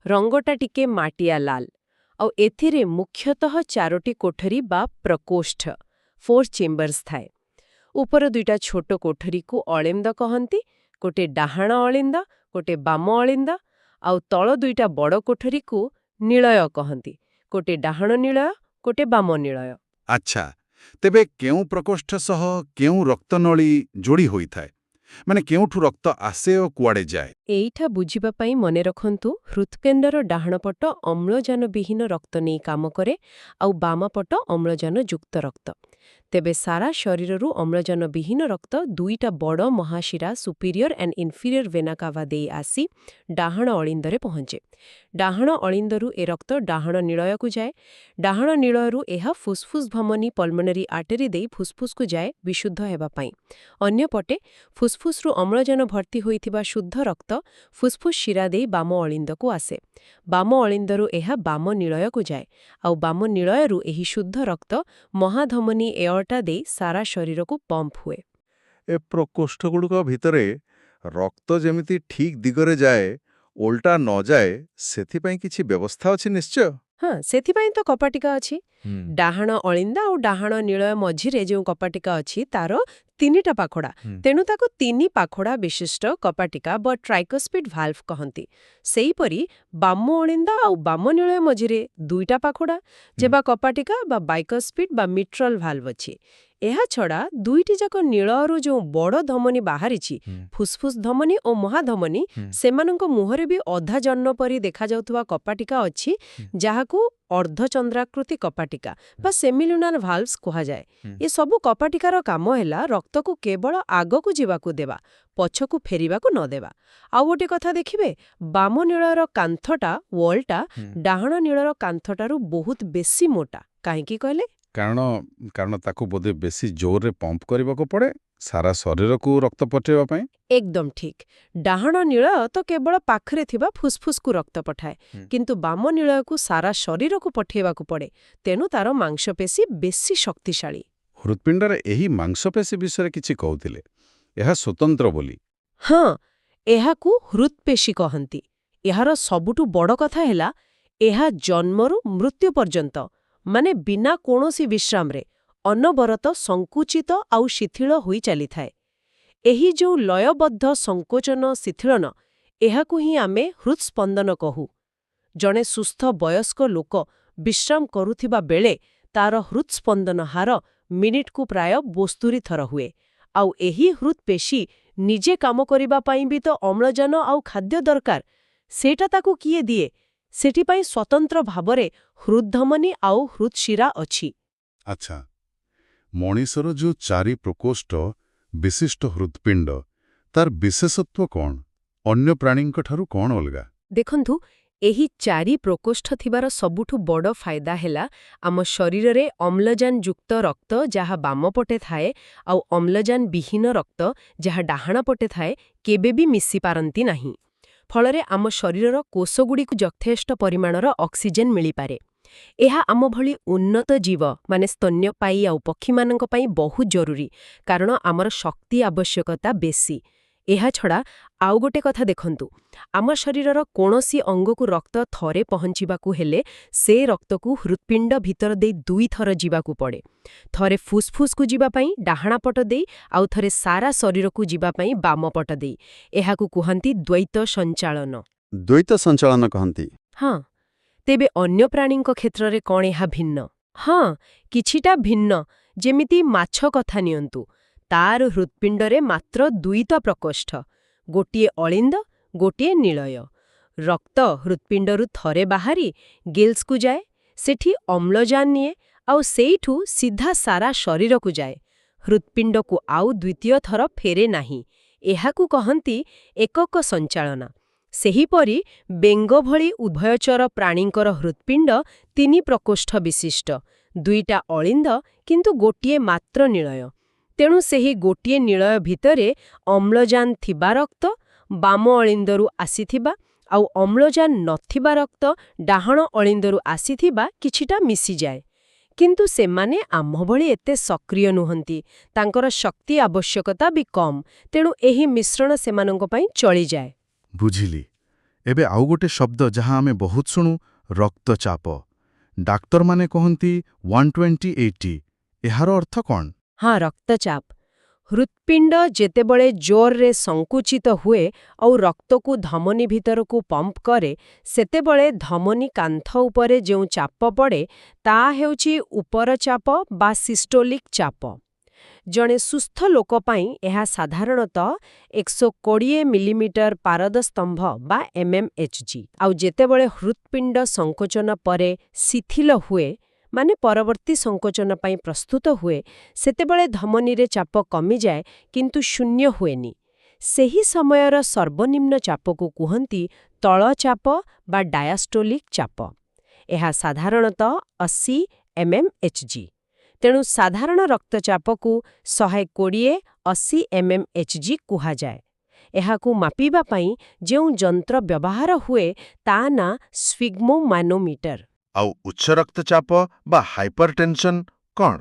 ରଙ୍ଗଟା ଟିକେ ମାଟିଆ ଲାଲ। ଆଉ ଏଥିରେ ମୁଖ୍ୟତଃ ଚାରୋଟି କୋଠରୀ ବା ପ୍ରକୋଷ୍ଠ, ଫୋର୍ ଚେମ୍ବର୍ସ ଥାଏ। ଉପର ଦୁଇଟା ଛୋଟ କୋଠରୀକୁ ଅଳିନ୍ଦ କହନ୍ତି, ଗୋଟେ ଡାହାଣ ଅଳିନ୍ଦ, ଗୋଟେ ବାମ ଅଳିନ୍ଦ। ଆଉ ତଳ ଦୁଇଟା ବଡ଼ କୋଠରୀକୁ ନିଳୟ କହନ୍ତି, ଗୋଟେ ଡାହାଣ ନିଳୟ, ଗୋଟେ ବାମ ନିଳୟ। ଆଚ୍ଛା, ତେବେ କେଉଁ ପ୍ରକୋଷ୍ଠ ସହ କେଉଁ ରକ୍ତନଳୀ ଯୋଡ଼ି ହୋଇଥାଏ? ମାନେ କେଉଁଠୁ ରକ୍ତ ଆସେ ଓ କୁଆଡ଼େ ଯାଏ? ଏଇଟା ବୁଝିବା ପାଇଁ ମନେ ରଖନ୍ତୁ, ହୃତ୍ପିଣ୍ଡର ଡାହାଣ ପଟ ଅମ୍ଳଜାନବିହୀନ ରକ୍ତ ନେଇ କାମ କରେ ଆଉ ବାମ ପଟ ଅମ୍ଳଜାନ ଯୁକ୍ତ ରକ୍ତ। ତେବେ ସାରା ଶରୀରରୁ ଅମ୍ଳଜାନବିହୀନ ରକ୍ତ ଦୁଇଟା ବଡ଼ ମହାଶିରା, ସୁପିରିୟର ଆଣ୍ଡ ଇନଫିରିୟର ଭେନାକାଭା ଦେଇ ଆସି ଡାହାଣ ଅଳିନ୍ଦରେ ପହଞ୍ଚେ। ଡାହାଣ ଅଳିନ୍ଦରୁ ଏ ରକ୍ତ ଡାହାଣ ନିଳୟକୁ ଯାଏ। ଡାହାଣ ନିଳୟରୁ ଏହା ଫୁସ୍ଫୁସ୍ ଧମନୀ, ପଲମନାରୀ ଆର୍ଟେରୀ ଦେଇ ଫୁସ୍ଫୁସ୍କୁ ଯାଏ ବିଶୁଦ୍ଧ ହେବା ପାଇଁ। ଅନ୍ୟପଟେ ଫୁସ୍ଫୁସ୍ରୁ ଅମ୍ଳଜାନ ଭର୍ତ୍ତି ହୋଇଥିବା ଶୁଦ୍ଧ ରକ୍ତ ଫୁସ୍ଫୁସ୍ ଶିରା ଦେଇ ବାମ ଅଳିନ୍ଦକୁ ଆସେ। ବାମ ଅଳିନ୍ଦରୁ ଏହା ବାମ ନିଳୟକୁ ଯାଏ ଆଉ ବାମ ନିଳୟରୁ ଏହି ଶୁଦ୍ଧ ରକ୍ତ ମହାଧମନୀ ଏଅର୍ଟା ଦେଇ ସାରା ଶରୀରକୁ ପମ୍ପ ହୁଏ। ଏ ପ୍ରକୋଷ୍ଠଗୁଡ଼ିକ ଭିତରେ ରକ୍ତ ଯେମିତି ଠିକ୍ ଦିଗରେ ଯାଏ, ଓଲଟା ନ ଯାଏ, ସେଥିପାଇଁ କିଛି ବ୍ୟବସ୍ଥା ଅଛି ନିଶ୍ଚୟ। ହଁ, ସେଥିପାଇଁ ତ କପାଟିକା ଅଛି। ଡାହାଣ ଅଳିନ୍ଦ ଆଉ ଡାହାଣ ନିଳୟ ମଝିରେ ଯେଉଁ କପାଟିକା ଅଛି, ତାର ତିନିଟା ପାଖୋଡ଼ା। ତେଣୁ ତାକୁ ତିନି ପାଖୋଡ଼ା ବିଶିଷ୍ଟ କପାଟିକା ବା ଟ୍ରାଇକସ୍ପିଡ୍ ଭାଲ୍ଭ କହନ୍ତି। ସେହିପରି ବାମ ଅଳିନ୍ଦ ଆଉ ବାମ ନିଳୟ ମଝିରେ ଦୁଇଟା ପାଖୋଡ଼ା ଥିବା କପାଟିକା ବା ବାଇକସ୍ପିଡ୍ ବା ମିଟ୍ରାଲ ଭାଲ୍ଭ ଅଛି। ଏହା ଛଡ଼ା ଦୁଇଟି ଯାକ ନିଳୟରୁ ଯେଉଁ ବଡ଼ ଧମନୀ ବାହାରିଛି, ଫୁସ୍ଫୁସ୍ ଧମନୀ ଓ ମହାଧମନୀ, ସେମାନଙ୍କ ମୁହଁରେ ବି ଅଧା ଜହ୍ନ ପରି ଦେଖାଯାଉଥିବା କପାଟିକା ଅଛି, ଯାହାକୁ ଅର୍ଦ୍ଧଚନ୍ଦ୍ରାକୃତି କପାଟିକା ବା ସେମିଲୁନାର ଭାଲ୍ଭସ୍ କୁହାଯାଏ। ଏସବୁ କପାଟିକାର କାମ ହେଲା ରକ୍ତକୁ କେବଳ ଆଗକୁ ଯିବାକୁ ଦେବା, ପଛକୁ ଫେରିବାକୁ ନ ଦେବା। ଆଉ ଗୋଟେ କଥା ଦେଖିବେ, ବାମ ନିଳୟର କାନ୍ଥଟା, ୱାଲ୍ଟା, ଡାହାଣ ନିଳୟର କାନ୍ଥଟାରୁ ବହୁତ ବେଶୀ ମୋଟା। କାହିଁକି କହିଲେ? କାରଣ ତାକୁ ବୋଧେ ବେଶୀ ଜୋରରେ ପମ୍ପ କରିବାକୁ ପଡ଼େ। ସାରା ଶରୀରକୁ ରକ୍ତ ପଠେଇବା ପାଇଁ? ଏକଦମ ଠିକ୍। ଡାହାଣ ନୀଳୟ ତ କେବଳ ପାଖରେ ଥିବା ଫୁସଫୁସକୁ ରକ୍ତ ପଠାଏ, କିନ୍ତୁ ବାମ ନୀଳୟକୁ ସାରା ଶରୀରକୁ ପଠେଇବାକୁ ପଡ଼େ। ତେଣୁ ତାର ମାଂସପେଶୀ ବେଶୀ ଶକ୍ତିଶାଳୀ। ହୃତ୍ପିଣ୍ଡର ଏହି ମାଂସପେଶୀ ବିଷୟରେ କିଛି କହୁଥିଲେ, ଏହା ସ୍ୱତନ୍ତ୍ର ବୋଲି। ହଁ, ଏହାକୁ ହୃତ୍ପେଶୀ କହନ୍ତି। ଏହାର ସବୁଠୁ ବଡ଼ କଥା ହେଲା, ଏହା ଜନ୍ମରୁ ମୃତ୍ୟୁ ପର୍ଯ୍ୟନ୍ତ, ମାନେ ବିନା କୌଣସି ବିଶ୍ରାମରେ, ଅନବରତ ସଂକୁଚିତ ଆଉ ଶିଥିଳ ହୋଇ ଚାଲିଥାଏ। ଏହି ଯେଉଁ ଲୟବଦ୍ଧ ସଂକୋଚନ ଶିଥିଳନ, ଏହାକୁ ହିଁ ଆମେ ହୃତ୍ସ୍ପନ୍ଦନ କହୁ। ଜଣେ ସୁସ୍ଥ ବୟସ୍କ ଲୋକ ବିଶ୍ରାମ କରୁଥିବା ବେଳେ ତାର ହୃତ୍ସ୍ପନ୍ଦନ ହାର ମିନିଟକୁ ପ୍ରାୟ 72 ଥର ହୁଏ। ଆଉ ଏହି ହୃତ୍ପେଶୀ ନିଜେ କାମ କରିବା ପାଇଁ ବି ତ ଅମ୍ଳଜାନ ଆଉ ଖାଦ୍ୟ ଦରକାର। ସେଇଟା ତାକୁ କିଏ ଦିଏ? ସେଥିପାଇଁ ସ୍ୱତନ୍ତ୍ର ଭାବରେ ହୃଦ୍ଧମନୀ ଆଉ ହୃତ୍ଶିରା ଅଛି। ଆଚ୍ଛା, ମଣିଷର ଯୋଉ ଚାରି ପ୍ରକୋଷ୍ଠ ବିଶିଷ୍ଟ ହୃତ୍ପିଣ୍ଡ, ତାର ବିଶେଷତ୍ୱ କ'ଣ? ଅନ୍ୟ ପ୍ରାଣୀଙ୍କ ଠାରୁ କ'ଣ ଅଲଗା? ଦେଖନ୍ତୁ, ଏହି ଚାରି ପ୍ରକୋଷ୍ଠ ଥିବାର ସବୁଠୁ ବଡ଼ ଫାଇଦା ହେଲା, ଆମ ଶରୀରରେ ଅମ୍ଳଜାନଯୁକ୍ତ ରକ୍ତ ଯାହା ବାମ ପଟେ ଥାଏ ଆଉ ଅମ୍ଳଜାନ ବିହୀନ ରକ୍ତ ଯାହା ଡାହାଣ ପଟେ ଥାଏ, କେବେ ବି ମିଶି ପାରନ୍ତି ନାହିଁ। ଫଳରେ ଆମ ଶରୀରର କୋଷଗୁଡ଼ିକୁ ଯଥେଷ୍ଟ ପରିମାଣର ଅକ୍ସିଜେନ୍ ମିଳିପାରେ। ଏହା ଆମ ଭଳି ଉନ୍ନତ ଜୀବ, ମାନେ ସ୍ତନ୍ୟପାୟୀ ଆଉ ପକ୍ଷୀମାନଙ୍କ ପାଇଁ ବହୁତ ଜରୁରୀ, କାରଣ ଆମର ଶକ୍ତି ଆବଶ୍ୟକତା ବେଶୀ। ଏହା ଛଡ଼ା ଆଉ ଗୋଟେ କଥା ଦେଖନ୍ତୁ, ଆମ ଶରୀରର କୌଣସି ଅଙ୍ଗକୁ ରକ୍ତ ଥରେ ପହଞ୍ଚିବାକୁ ହେଲେ ସେ ରକ୍ତକୁ ହୃତ୍ପିଣ୍ଡ ଭିତର ଦେଇ ଦୁଇଥର ଯିବାକୁ ପଡ଼େ। ଥରେ ଫୁସଫୁସକୁ ଯିବା ପାଇଁ ଡାହାଣ ପଟ ଦେଇ, ଆଉ ଥରେ ସାରା ଶରୀରକୁ ଯିବା ପାଇଁ ବାମ ପଟ ଦେଇ। ଏହାକୁ କୁହନ୍ତି ଦ୍ୱୈତ ସଞ୍ଚାଳନ। ଦ୍ୱୈତ ସଞ୍ଚାଳନ କହନ୍ତି। ହଁ। ତେବେ ଅନ୍ୟ ପ୍ରାଣୀଙ୍କ କ୍ଷେତ୍ରରେ କ'ଣ ଏହା ଭିନ୍ନ? ହଁ, କିଛିଟା ଭିନ୍ନ। ଯେମିତି ମାଛ କଥା ନିଅନ୍ତୁ। ତାର ହୃତ୍ପିଣ୍ଡରେ ମାତ୍ର ଦୁଇଟା ପ୍ରକୋଷ୍ଠ, ଗୋଟିଏ ଅଳିନ୍ଦ, ଗୋଟିଏ ନିଳୟ। ରକ୍ତ ହୃତ୍ପିଣ୍ଡରୁ ଥରେ ବାହାରି ଗିଲ୍ସକୁ ଯାଏ, ସେଠି ଅମ୍ଳଜାନ ନିଏ ଆଉ ସେଇଠୁ ସିଧା ସାରା ଶରୀରକୁ ଯାଏ। ହୃତ୍ପିଣ୍ଡକୁ ଆଉ ଦ୍ୱିତୀୟ ଥର ଫେରେ ନାହିଁ। ଏହାକୁ କହନ୍ତି ଏକକ ସଞ୍ଚାଳନ। ସେହିପରି ବେଙ୍ଗ ଭଳି ଉଭୟଚର ପ୍ରାଣୀଙ୍କର ହୃତ୍ପିଣ୍ଡ ତିନି ପ୍ରକୋଷ୍ଠ ବିଶିଷ୍ଟ, ଦୁଇଟା ଅଳିନ୍ଦ କିନ୍ତୁ ଗୋଟିଏ ମାତ୍ର ନିଳୟ। ତେଣୁ ସେହି ଗୋଟିଏ ନିଳୟ ଭିତରେ ଅମ୍ଳଜାନ ଥିବା ରକ୍ତ ବାମ ଅଳିନ୍ଦରୁ ଆସିଥିବା ଆଉ ଅମ୍ଳଜାନ ନଥିବା ରକ୍ତ ଡାହାଣ ଅଳିନ୍ଦରୁ ଆସିଥିବା କିଛିଟା ମିଶିଯାଏ। କିନ୍ତୁ ସେମାନେ ଆମ ଭଳି ଏତେ ସକ୍ରିୟ ନୁହନ୍ତି, ତାଙ୍କର ଶକ୍ତି ଆବଶ୍ୟକତା ବି କମ୍। ତେଣୁ ଏହି ମିଶ୍ରଣ ସେମାନଙ୍କ ପାଇଁ ଚଳିଯାଏ। ବୁଝିଲି। ଏବେ ଆଉ ଗୋଟେ ଶବ୍ଦ ଯାହା ଆମେ ବହୁତ ଶୁଣୁ, ରକ୍ତଚାପ। ଡାକ୍ତରମାନେ କହନ୍ତି 120/80। ଏହାର ଅର୍ଥ କ'ଣ? ହଁ, ରକ୍ତଚାପ। ହୃତ୍ପିଣ୍ଡ ଯେତେବେଳେ ଜୋରରେ ସଂକୁଚିତ ହୁଏ ଆଉ ରକ୍ତକୁ ଧମନୀ ଭିତରକୁ ପମ୍ପ କରେ, ସେତେବେଳେ ଧମନୀ କାନ୍ଥ ଉପରେ ଯେଉଁ ଚାପ ପଡ଼େ, ତା ହେଉଛି ଉପର ଚାପ ବା ସିଷ୍ଟୋଲିକ୍ ଚାପ। ଜଣେ ସୁସ୍ଥ ଲୋକ ପାଇଁ ଏହା ସାଧାରଣତଃ 120 ମିଲିମିଟର ପାରଦ ସ୍ତମ୍ଭ ବା mmHg। ଆଉ ଯେତେବେଳେ ହୃତ୍ପିଣ୍ଡ ସଂକୋଚନ ପରେ ଶିଥିଲ ହୁଏ, ମାନେ ପରବର୍ତ୍ତୀ ସଂକୋଚନ ପାଇଁ ପ୍ରସ୍ତୁତ ହୁଏ, ସେତେବେଳେ ଧମନୀରେ ଚାପ କମିଯାଏ କିନ୍ତୁ ଶୂନ୍ୟ ହୁଏନି। ସେହି ସମୟର ସର୍ବନିମ୍ନ ଚାପକୁ କୁହନ୍ତି ତଳ ଚାପ ବା ଡାୟାଷ୍ଟୋଲିକ୍ ଚାପ। ଏହା ସାଧାରଣତଃ 80 mmHg। ତେଣୁ ସାଧାରଣ ରକ୍ତଚାପକୁ 120/80 mmHg କୁହାଯାଏ। ଏହାକୁ ମାପିବା ପାଇଁ ଯେଉଁ ଯନ୍ତ୍ର ବ୍ୟବହାର ହୁଏ, ତା ନାଁ ସ୍ଫିଗ୍ମୋମାନୋମିଟର। ଆଉ ଉଚ୍ଚ ରକ୍ତଚାପ ବା ହାଇପରଟେନସନ୍ କ'ଣ?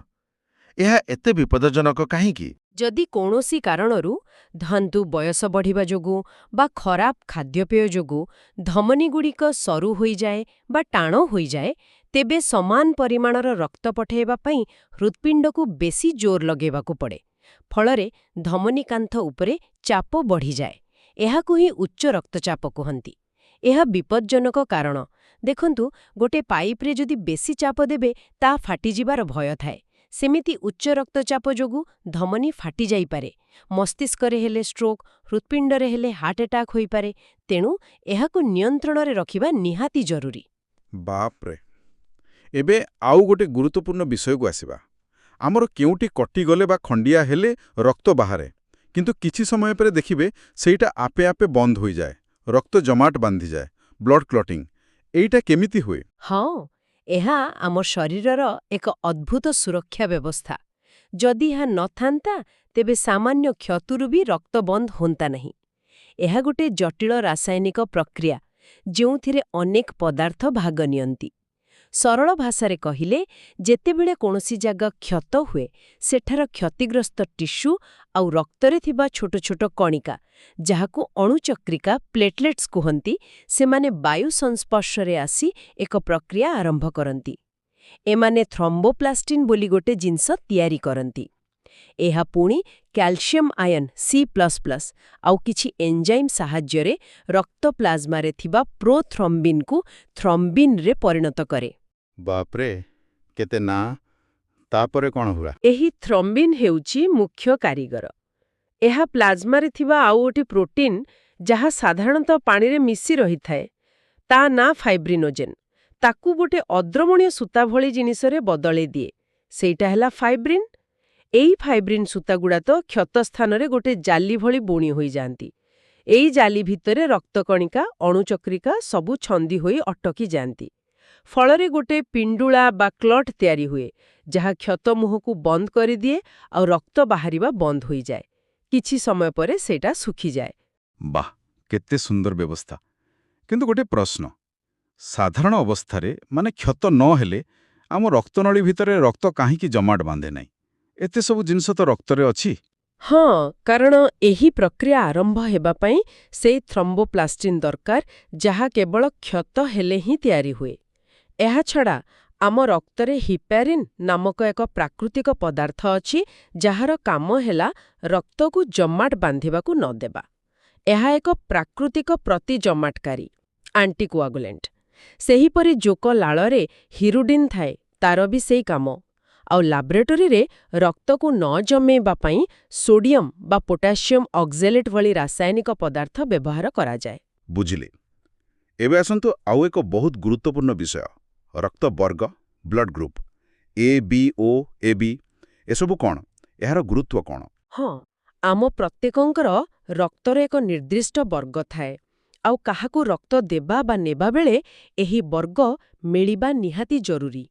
ଏହା ଏତେ ବିପଦଜନକ କାହିଁକି? ଯଦି କୌଣସି କାରଣରୁ, ଧରନ୍ତୁ ବୟସ ବଢ଼ିବା ଯୋଗୁଁ ବା ଖରାପ ଖାଦ୍ୟପେୟ ଯୋଗୁଁ, ଧମନୀଗୁଡ଼ିକ ସରୁ ହୋଇଯାଏ ବା ଟାଣ ହୋଇଯାଏ, ତେବେ ସମାନ ପରିମାଣର ରକ୍ତ ପଠାଇବା ପାଇଁ ହୃତ୍ପିଣ୍ଡକୁ ବେଶୀ ଜୋର ଲଗେଇବାକୁ ପଡ଼େ। ଫଳରେ ଧମନୀ କାନ୍ଥ ଉପରେ ଚାପ ବଢ଼ିଯାଏ। ଏହାକୁ ହିଁ ଉଚ୍ଚ ରକ୍ତଚାପ କୁହନ୍ତି। ଏହା ବିପଜ୍ଜନକ, କାରଣ ଦେଖନ୍ତୁ, ଗୋଟେ ପାଇପରେ ଯଦି ବେଶୀ ଚାପ ଦେବେ, ତା ଫାଟିଯିବାର ଭୟ ଥାଏ। ସେମିତି ଉଚ୍ଚ ରକ୍ତଚାପ ଯୋଗୁଁ ଧମନୀ ଫାଟି ଯାଇପାରେ। ମସ୍ତିଷ୍କରେ ହେଲେ ଷ୍ଟ୍ରୋକ୍, ହୃତ୍ପିଣ୍ଡରେ ହେଲେ ହାର୍ଟ ଆଟାକ୍ ହୋଇପାରେ। ତେଣୁ ଏହାକୁ ନିୟନ୍ତ୍ରଣରେ ରଖିବା ନିହାତି ଜରୁରୀ। ବାପରେ! ଏବେ ଆଉ ଗୋଟେ ଗୁରୁତ୍ୱପୂର୍ଣ୍ଣ ବିଷୟକୁ ଆସିବା। ଆମର କେଉଁଠି କଟିଗଲେ ବା ଖଣ୍ଡିଆ ହେଲେ ରକ୍ତ ବାହାରେ, କିନ୍ତୁ କିଛି ସମୟ ପରେ ଦେଖିବେ ସେଇଟା ଆପେ ଆପେ ବନ୍ଦ ହୋଇଯାଏ, ରକ୍ତ ଜମାଟ ବାନ୍ଧିଯାଏ, ବ୍ଲଡ୍ କ୍ଲଟିଂ। ଏଇଟା କେମିତି ହୁଏ? ହଁ, ଏହା ଆମ ଶରୀରର ଏକ ଅଦ୍ଭୁତ ସୁରକ୍ଷା ବ୍ୟବସ୍ଥା। ଯଦି ଏହା ନଥାନ୍ତା, ତେବେ ସାମାନ୍ୟ କ୍ଷତରୁ ବି ରକ୍ତ ବନ୍ଦ ହୁଅନ୍ତା ନାହିଁ। ଏହା ଗୋଟେ ଜଟିଳ ରାସାୟନିକ ପ୍ରକ୍ରିୟା, ଯେଉଁଥିରେ ଅନେକ ପଦାର୍ଥ ଭାଗ ନିଅନ୍ତି। ସରଳ ଭାଷାରେ କହିଲେ, ଯେତେବେଳେ କୌଣସି ଜାଗା କ୍ଷତ ହୁଏ, ସେଠାର କ୍ଷତିଗ୍ରସ୍ତ ଟିସ୍ୟୁ ଆଉ ରକ୍ତରେ ଥିବା ଛୋଟ ଛୋଟ କଣିକା, ଯାହାକୁ ଅଣୁଚକ୍ରିକା ପ୍ଲେଟଲେଟ୍ସ କୁହନ୍ତି, ସେମାନେ ବାୟୁ ସଂସ୍ପର୍ଶରେ ଆସି ଏକ ପ୍ରକ୍ରିୟା ଆରମ୍ଭ କରନ୍ତି। ଏମାନେ ଥ୍ରମ୍ବୋପ୍ଲାଷ୍ଟିନ୍ ବୋଲି ଗୋଟେ ଜିନିଷ ତିଆରି କରନ୍ତି। ଏହା ପୁଣି କ୍ୟାଲସିୟମ୍ ଆୟନ C++ ଆଉ କିଛି ଏନ୍ଜାଇମ୍ ସାହାଯ୍ୟରେ ରକ୍ତ ପ୍ଲାଜମାରେ ଥିବା ପ୍ରୋଥ୍ରମ୍ବିନ୍କୁ ଥ୍ରମ୍ବିନ୍ରେ ପରିଣତ କରେ। ବାପରେ, କେତେ ନା! ତାପରେ କ'ଣ ହୁଏ? ଏହି ଥ୍ରମ୍ବିନ୍ ହେଉଛି ମୁଖ୍ୟ କାରିଗର। ଏହା ପ୍ଲାଜମାରେ ଥିବା ଆଉ ଗୋଟି ପ୍ରୋଟିନ୍, ଯାହା ସାଧାରଣତଃ ପାଣିରେ ମିଶି ରହିଥାଏ, ତା ନାଁ ଫାଇବ୍ରିନୋଜେନ୍, ତାକୁ ଗୋଟେ ଅଦ୍ରବଣୀୟ ସୂତା ଭଳି ଜିନିଷରେ ବଦଳେଇ ଦିଏ। ସେଇଟା ହେଲା ଫାଇବ୍ରିନ୍। ଏଇ ଫାଇବ୍ରିନ୍ ସୂତାଗୁଡ଼ା ତ କ୍ଷତ ସ୍ଥାନରେ ଗୋଟେ ଜାଲି ଭଳି ବୁଣି ହୋଇଯାଆନ୍ତି। ଏଇ ଜାଲି ଭିତରେ ରକ୍ତକଣିକା, ଅଣୁଚକ୍ରିକା ସବୁ ଛନ୍ଦି ହୋଇ ଅଟକି ଯାଆନ୍ତି। ଫଳରେ ଗୋଟେ ପିଣ୍ଡୁଳା ବା କ୍ଲଟ୍ ତିଆରି ହୁଏ, ଯାହା କ୍ଷତ ମୁହଁକୁ ବନ୍ଦ କରିଦିଏ ଆଉ ରକ୍ତ ବାହାରିବା ବନ୍ଦ ହୋଇଯାଏ। କିଛି ସମୟ ପରେ ସେଇଟା ଶୁଖିଯାଏ। ବାଃ, କେତେ ସୁନ୍ଦର ବ୍ୟବସ୍ଥା! କିନ୍ତୁ ଗୋଟେ ପ୍ରଶ୍ନ। ସାଧାରଣ ଅବସ୍ଥାରେ, ମାନେ କ୍ଷତ ନ ହେଲେ, ଆମ ରକ୍ତନଳୀ ଭିତରେ ରକ୍ତ କାହିଁକି ଜମାଟ ବାନ୍ଧେ ନାହିଁ? ଏତେ ସବୁ ଜିନିଷ ତ ରକ୍ତରେ ଅଛି। ହଁ, କାରଣ ଏହି ପ୍ରକ୍ରିୟା ଆରମ୍ଭ ହେବା ପାଇଁ ସେଇ ଥ୍ରମ୍ବୋପ୍ଲାଷ୍ଟିନ୍ ଦରକାର, ଯାହା କେବଳ କ୍ଷତ ହେଲେ ହିଁ ତିଆରି ହୁଏ। ଏହାଛଡ଼ା ଆମ ରକ୍ତରେ ହିପ୍ୟାରିନ୍ ନାମକ ଏକ ପ୍ରାକୃତିକ ପଦାର୍ଥ ଅଛି, ଯାହାର କାମ ହେଲା ରକ୍ତକୁ ଜମାଟ ବାନ୍ଧିବାକୁ ନ ଦେବା। ଏହା ଏକ ପ୍ରାକୃତିକ ପ୍ରତିଜମାଟକାରୀ, ଆଣ୍ଟିକୋଆଗୁଲେଣ୍ଟ। ସେହିପରି ଜୋକ ଲାଳରେ ହିରୁଡିନ୍ ଥାଏ, ତାର ବି ସେଇ କାମ। ଆଉ ଲାବୋରେଟୋରୀରେ ରକ୍ତକୁ ନ ଜମେଇବା ପାଇଁ ସୋଡିୟମ୍ ବା ପୋଟାସିୟମ୍ ଅକ୍ସେଲେଟ୍ ଭଳି ରାସାୟନିକ ପଦାର୍ଥ ବ୍ୟବହାର କରାଯାଏ। ବୁଝିଲି। ଏବେ ଆସନ୍ତୁ ଆଉ ଏକ ବହୁତ ଗୁରୁତ୍ୱପୂର୍ଣ୍ଣ ବିଷୟ, ରକ୍ତ ବର୍ଗ, ବ୍ଲଡ୍ ଗ୍ରୁପ୍। ଏ, ବି, ଓ, ଏ ବି, ଏସବୁ କ'ଣ? ଏହାର ଗୁରୁତ୍ୱ କ'ଣ? ହଁ, ଆମ ପ୍ରତ୍ୟେକଙ୍କର ରକ୍ତର ଏକ ନିର୍ଦ୍ଦିଷ୍ଟ ବର୍ଗ ଥାଏ ଆଉ କାହାକୁ ରକ୍ତ ଦେବା ବା ନେବା ବେଳେ ଏହି ବର୍ଗ ମିଳିବା ନିହାତି ଜରୁରୀ।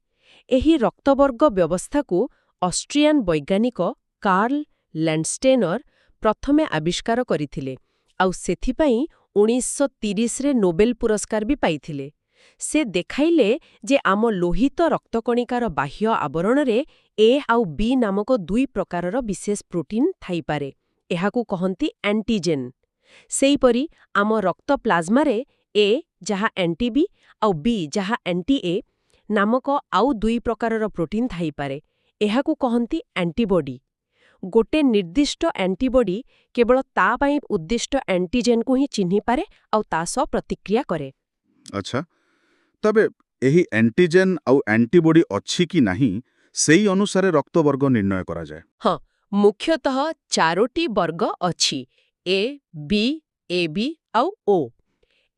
ଏହି ରକ୍ତବର୍ଗ ବ୍ୟବସ୍ଥାକୁ ଅଷ୍ଟ୍ରିଆନ୍ ବୈଜ୍ଞାନିକ କାର୍ଲ ଲ୍ୟାଣ୍ଡଷ୍ଟେନର ପ୍ରଥମେ ଆବିଷ୍କାର କରିଥିଲେ ଆଉ ସେଥିପାଇଁ 1930ରେ ନୋବେଲ ପୁରସ୍କାର ବି ପାଇଥିଲେ। ସେ ଦେଖାଇଲେ ଯେ ଆମ ଲୋହିତ ରକ୍ତକଣିକାର ବାହ୍ୟ ଆବରଣରେ ଏ ଆଉ ବି ନାମକ ଦୁଇ ପ୍ରକାରର ବିଶେଷ ପ୍ରୋଟିନ୍ ଥାଇପାରେ। ଏହାକୁ କହନ୍ତି ଆଣ୍ଟିଜେନ୍। ସେହିପରି ଆମ ରକ୍ତ ପ୍ଲାଜମାରେ ଏ, ଯାହା ଆଣ୍ଟି ବି, ଆଉ ବି, ଯାହା ଆଣ୍ଟି ଏ ନାମକ ଆଉ ଦୁଇ ପ୍ରକାରର ପ୍ରୋଟିନ୍ ଥାଇପାରେ। ଏହାକୁ କହନ୍ତି ଆଣ୍ଟିବଡି। ଗୋଟେ ନିର୍ଦ୍ଦିଷ୍ଟ ଆଣ୍ଟିବଡି କେବଳ ତା ପାଇଁ ଉଦ୍ଦିଷ୍ଟ ଆଣ୍ଟିଜେନ୍କୁ ହିଁ ଚିହ୍ନିପାରେ ଆଉ ତା ସହ ପ୍ରତିକ୍ରିୟା କରେ। ଆଚ୍ଛା, ତେବେ ଏହି ଆଣ୍ଟିଜେନ୍ ଆଉ ଆଣ୍ଟିବଡି ଅଛି କି ନାହିଁ, ସେଇ ଅନୁସାରେ ରକ୍ତବର୍ଗ ନିର୍ଣ୍ଣୟ କରାଯାଏ? ହଁ, ମୁଖ୍ୟତଃ ଚାରୋଟି ବର୍ଗ ଅଛି: ଏ, ବି, ଏ ବି ଆଉ ଓ।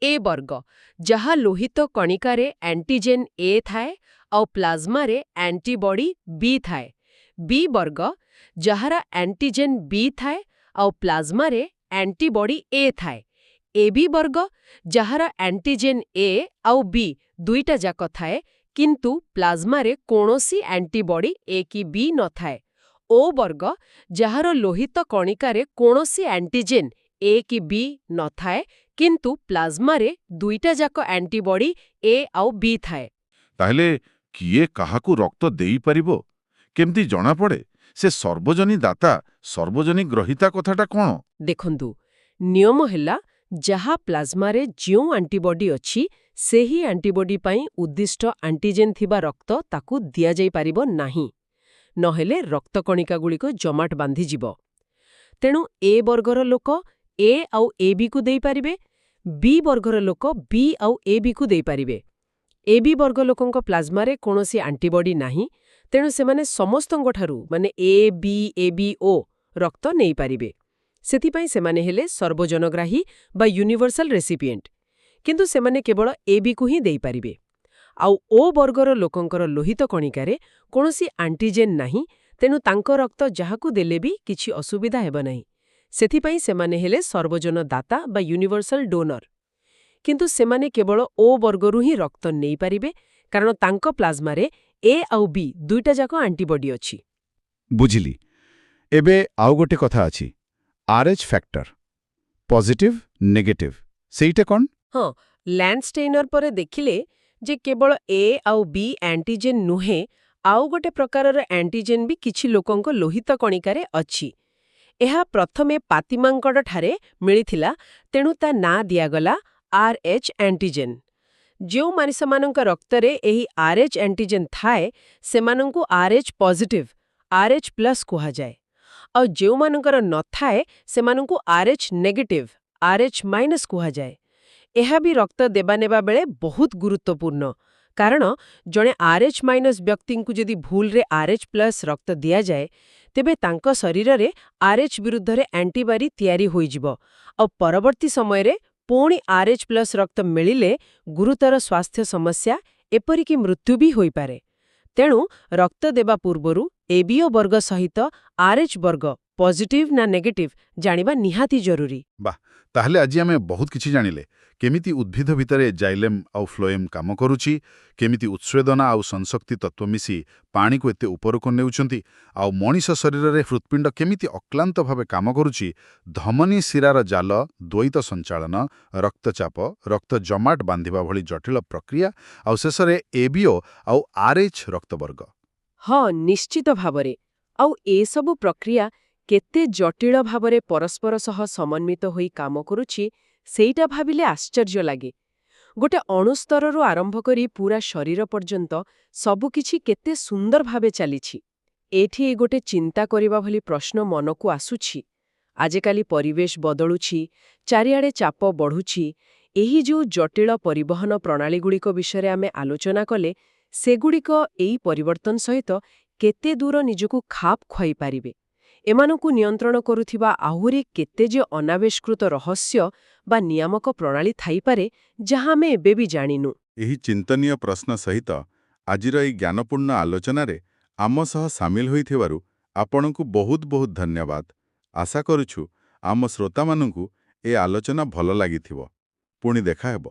ଏ ବର୍ଗ, ଯାହା ଲୋହିତ କଣିକାରେ ଆଣ୍ଟିଜେନ୍ ଏ ଥାଏ ଆଉ ପ୍ଲାଜମାରେ ଆଣ୍ଟିବଡି ବି ଥାଏ। ବି ବର୍ଗ, ଯାହାର ଆଣ୍ଟିଜେନ୍ ବି ଥାଏ ଆଉ ପ୍ଲାଜମାରେ ଆଣ୍ଟିବଡି ଏ ଥାଏ। ଏ ବି ବର୍ଗ, ଯାହାର ଆଣ୍ଟିଜେନ୍ ଏ ଆଉ ବି ଦୁଇଟା ଯାକ ଥାଏ, କିନ୍ତୁ ପ୍ଲାଜମାରେ କୌଣସି ଆଣ୍ଟିବଡି ଏ କି ବି ନଥାଏ। ଓ ବର୍ଗ, ଯାହାର ଲୋହିତ କଣିକାରେ କୌଣସି ଆଣ୍ଟିଜେନ୍ ଏ କି ବି ନଥାଏ, କିନ୍ତୁ ପ୍ଲାଜମାରେ ଦୁଇଟା ଯାକ ଆଣ୍ଟିବଡି ଏ ଆଉ ବି ଥାଏ। ତାହେଲେ କିଏ କାହାକୁ ରକ୍ତ ଦେଇପାରିବ କେମିତି ଜଣାପଡ଼େ? ସେ ସର୍ବଜନୀ ଦାତା, ସର୍ବଜନୀ ଗ୍ରହୀତା କଥାଟା କ'ଣ? ଦେଖନ୍ତୁ, ନିୟମ ହେଲା, ଯାହା ପ୍ଲାଜମାରେ ଯେଉଁ ଆଣ୍ଟିବଡି ଅଛି, ସେହି ଆଣ୍ଟିବଡି ପାଇଁ ଉଦ୍ଦିଷ୍ଟ ଆଣ୍ଟିଜେନ୍ ଥିବା ରକ୍ତ ତାକୁ ଦିଆଯାଇପାରିବ ନାହିଁ। ନହେଲେ ରକ୍ତକଣିକାଗୁଡ଼ିକ ଜମାଟ ବାନ୍ଧିଯିବ। ତେଣୁ ଏ ବର୍ଗର ଲୋକ ଏ ଆଉ ଏ ବିକୁ ଦେଇପାରିବେ, ବି ବର୍ଗର ଲୋକ ବି ଆଉ ଏ ବିକୁ ଦେଇପାରିବେ। ଏ ବି ବର୍ଗ ଲୋକଙ୍କ ପ୍ଲାଜମାରେ କୌଣସି ଆଣ୍ଟିବଡି ନାହିଁ, ତେଣୁ ସେମାନେ ସମସ୍ତଙ୍କଠାରୁ, ମାନେ ଏ, ବି, ଏ ବି, ଓ, ରକ୍ତ ନେଇପାରିବେ। ସେଥିପାଇଁ ସେମାନେ ହେଲେ ସର୍ବଜନଗ୍ରାହୀ ବା ୟୁନିଭର୍ସାଲ ରେସିପିଏଣ୍ଟ। କିନ୍ତୁ ସେମାନେ କେବଳ ଏ ବିକୁ ହିଁ ଦେଇପାରିବେ। ଆଉ ଓ ବର୍ଗର ଲୋକଙ୍କର ଲୋହିତ କଣିକାରେ କୌଣସି ଆଣ୍ଟିଜେନ୍ ନାହିଁ, ତେଣୁ ତାଙ୍କ ରକ୍ତ ଯାହାକୁ ଦେଲେ ବି କିଛି ଅସୁବିଧା ହେବ ନାହିଁ। ସେଥିପାଇଁ ସେମାନେ ହେଲେ ସର୍ବଜନ ଦାତା ବା ୟୁନିଭର୍ସାଲ ଡୋନର। କିନ୍ତୁ ସେମାନେ କେବଳ ଓ ବର୍ଗରୁ ହିଁ ରକ୍ତ ନେଇପାରିବେ, କାରଣ ତାଙ୍କ ପ୍ଲାଜମାରେ ଏ ଆଉ ବି ଦୁଇଟା ଯାକ ଆଣ୍ଟିବଡି ଅଛି। ବୁଝିଲି। ଏବେ ଆଉ ଗୋଟେ କଥା ଅଛି, ଆର୍ଏଚ୍ ଫ୍ୟାକ୍ଟର। ପଜିଟିଭ୍, ନେଗେଟିଭ୍, ସେଇଟା କ'ଣ? ହଁ, ଲ୍ୟାଣ୍ଡଷ୍ଟେଇନର ପରେ ଦେଖିଲେ ଯେ କେବଳ ଏ ଆଉ ବି ଆଣ୍ଟିଜେନ୍ ନୁହେଁ, ଆଉ ଗୋଟେ ପ୍ରକାରର ଆଣ୍ଟିଜେନ୍ ବି କିଛି ଲୋକଙ୍କ ଲୋହିତ କଣିକାରେ ଅଛି। ଏହା ପ୍ରଥମେ ପାତିମାଙ୍କଡ଼ଠାରେ ମିଳିଥିଲା, ତେଣୁ ତା ନାଁ ଦିଆଗଲା ଆର୍ ଏଚ୍ ଆଣ୍ଟିଜେନ୍। ଯେଉଁ ମଣିଷମାନଙ୍କ ରକ୍ତରେ ଏହି ଆର୍ ଏଚ୍ ଆଣ୍ଟିଜେନ୍ ଥାଏ, ସେମାନଙ୍କୁ RH positive, RH+ କୁହାଯାଏ। ଆଉ ଯେଉଁମାନଙ୍କର ନଥାଏ, ସେମାନଙ୍କୁ RH negative, RH- କୁହାଯାଏ। ଏହା ବି ରକ୍ତ ଦେବା ନେବା ବେଳେ ବହୁତ ଗୁରୁତ୍ୱପୂର୍ଣ୍ଣ, କାରଣ ଜଣେ RH- ବ୍ୟକ୍ତିଙ୍କୁ ଯଦି ଭୁଲରେ RH+ ରକ୍ତ ଦିଆଯାଏ, ତେବେ ତାଙ୍କ ଶରୀରରେ RH ବିରୁଦ୍ଧରେ ଆଣ୍ଟିବଡି ତିଆରି ହୋଇଯିବ ଆଉ ପରବର୍ତ୍ତୀ ସମୟରେ ପୁଣି RH+ ରକ୍ତ ମିଳିଲେ ଗୁରୁତର ସ୍ୱାସ୍ଥ୍ୟ ସମସ୍ୟା, ଏପରିକି ମୃତ୍ୟୁ ବି ହୋଇପାରେ। ତେଣୁ ରକ୍ତ ଦେବା ପୂର୍ବରୁ ଏବିଓ ବର୍ଗ ସହିତ RH ବର୍ଗ ପଜିଟିଭ୍ ନା ନେଗେଟିଭ୍ ଜାଣିବା ନିହାତି ଜରୁରୀ। ତାହେଲେ ଆଜି ଆମେ ବହୁତ କିଛି ଜାଣିଲେ, କେମିତି ଉଦ୍ଭିଦ ଭିତରେ ଜାଇଲେମ୍ ଆଉ ଫ୍ଲୋଏମ୍ କାମ କରୁଛି, କେମିତି ଉତ୍ସ୍ୱେଦନା ଆଉ ସଂସକ୍ତି ତତ୍ତ୍ୱ ମିଶି ପାଣିକୁ ଏତେ ଉପରକୁ ନେଉଛନ୍ତି, ଆଉ ମଣିଷ ଶରୀରରେ ହୃତ୍ପିଣ୍ଡ କେମିତି ଅକ୍ଲାନ୍ତ ଭାବେ କାମ କରୁଛି, ଧମନୀ ଶିରାର ଜାଲ, ଦ୍ୱୈତ ସଞ୍ଚାଳନ, ରକ୍ତଚାପ, ରକ୍ତ ଜମାଟ ବାନ୍ଧିବା ଭଳି ଜଟିଳ ପ୍ରକ୍ରିୟା, ଆଉ ଶେଷରେ ଏବିଓ ଆଉ ଆର୍ଏଚ୍ ରକ୍ତବର୍ଗ। ହଁ, ନିଶ୍ଚିତ ଭାବରେ। ଆଉ ଏସବୁ ପ୍ରକ୍ରିୟା କେତେ ଜଟିଳ ଭାବରେ ପରସ୍ପର ସହ ସମନ୍ୱିତ ହୋଇ କାମ କରୁଛି, ସେଇଟା ଭାବିଲେ ଆଶ୍ଚର୍ଯ୍ୟ ଲାଗେ। ଗୋଟେ ଅଣୁସ୍ତରରୁ ଆରମ୍ଭ କରି ପୁରା ଶରୀର ପର୍ଯ୍ୟନ୍ତ ସବୁକିଛି କେତେ ସୁନ୍ଦର ଭାବେ ଚାଲିଛି। ଏଠି ଏଇ ଗୋଟେ ଚିନ୍ତା କରିବା ଭଳି ପ୍ରଶ୍ନ ମନକୁ ଆସୁଛି। ଆଜିକାଲି ପରିବେଶ ବଦଳୁଛି, ଚାରିଆଡ଼େ ଚାପ ବଢ଼ୁଛି। ଏହି ଯେଉଁ ଜଟିଳ ପରିବହନ ପ୍ରଣାଳୀଗୁଡ଼ିକ ବିଷୟରେ ଆମେ ଆଲୋଚନା କଲେ, ସେଗୁଡ଼ିକ ଏଇ ପରିବର୍ତ୍ତନ ସହିତ କେତେ ଦୂର ନିଜକୁ ଖାପ ଖୁଆଇ ପାରିବେ? ଏମାନଙ୍କୁ ନିୟନ୍ତ୍ରଣ କରୁଥିବା ଆହୁରି କେତେ ଯେ ଅନାବିଷ୍କୃତ ରହସ୍ୟ ବା ନିୟାମକ ପ୍ରଣାଳୀ ଥାଇପାରେ, ଯାହା ଆମେ ଏବେ ବି ଜାଣିନୁ। ଏହି ଚିନ୍ତନୀୟ ପ୍ରଶ୍ନ ସହିତ ଆଜିର ଏହି ଜ୍ଞାନପୂର୍ଣ୍ଣ ଆଲୋଚନାରେ ଆମ ସହ ସାମିଲ ହୋଇଥିବାରୁ ଆପଣଙ୍କୁ ବହୁତ ବହୁତ ଧନ୍ୟବାଦ। ଆଶା କରୁଛୁ ଆମ ଶ୍ରୋତାମାନଙ୍କୁ ଏ ଆଲୋଚନା ଭଲ ଲାଗିଥିବ। ପୁଣି ଦେଖାହେବ।